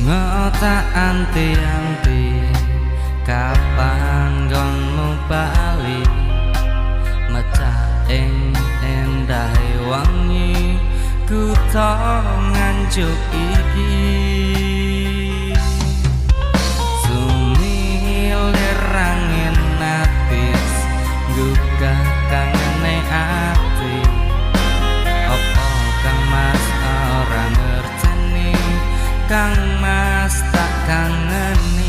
Lunga tak anti-anti, kapan nggonmu bali? Mecah ing endahe wangi kutha Nganjuk iki. Sumilir angin atis nggugah kangene ati. Apa Kang Mas ora ngerteni, Kang Mas tak kangeni?